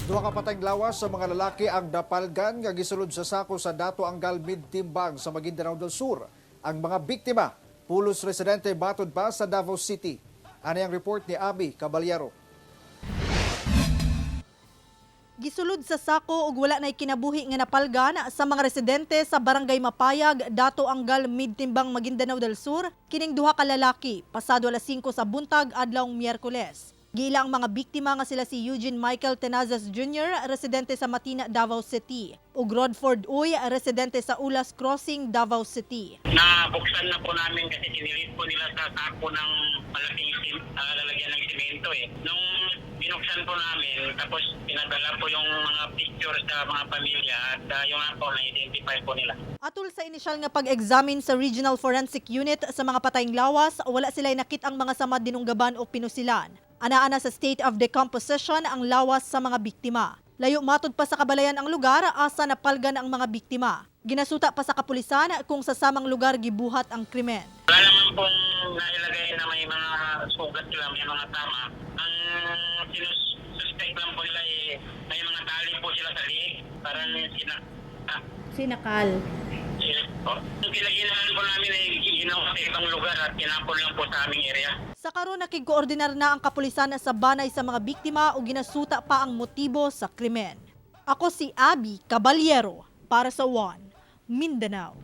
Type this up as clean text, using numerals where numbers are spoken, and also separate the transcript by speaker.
Speaker 1: Duha ka patayng lawas sa mga lalaki ang napalgan nga gisulod sa sako sa Dato Anggal Midtimbang sa Maguindanao del Sur. Ang mga biktima, pulos residente matod pa sa Davao City. Ani ang report ni Abby Caballero.
Speaker 2: Gisulod sa sako ug wala nay kinabuhi nga napalgan sa mga residente sa Barangay Mapayag, Dato Anggal, Midtimbang, Maguindanao del Sur, kining duha ka lalaki pasado alas 5 sa buntag adlawng Miyerkules. Giila ang mga biktima nga sila si Eugene Michael Tenazas Jr., residente sa Matina, Davao City, ug Rodford Uy, residente sa Ulas Crossing, Davao City.
Speaker 3: Nabuksan na po namin kasi sinilit po nila sa sako ng malaking lalagyan ng simento eh. Nung binuksan po namin, tapos pinadala po yung mga picture sa mga pamilya at yung nga po, na-identify po nila.
Speaker 2: Atol sa inisyal nga pag-examine sa Regional Forensic Unit sa mga patayng lawas, wala sila'y nakit ang mga samad dinunggaban o pinusilan. Ana-ana sa state of decomposition ang lawas sa mga biktima. Layo matod pa sa kabalayan ang lugar asa napalgan ang mga biktima. Ginasuta pa sa kapulisan kung sa samang lugar gibuhat ang krimen.
Speaker 3: Wala naman pong nailagay na may mga sugat sila, may mga tama. Ang sinususpect lang po nila eh, may mga tali po sila sa liig. Parang
Speaker 2: Sinakal.
Speaker 3: Yes po. Ang pinag-inahan po namin ay ginawa sa ibang lugar at tinapon lang po sa aming area.
Speaker 2: Sa karon, nakigkoordinar na ang kapulisan sa banay sa mga biktima o ginasuta pa ang motibo sa krimen. Ako si Abby Caballero para sa One Mindanao.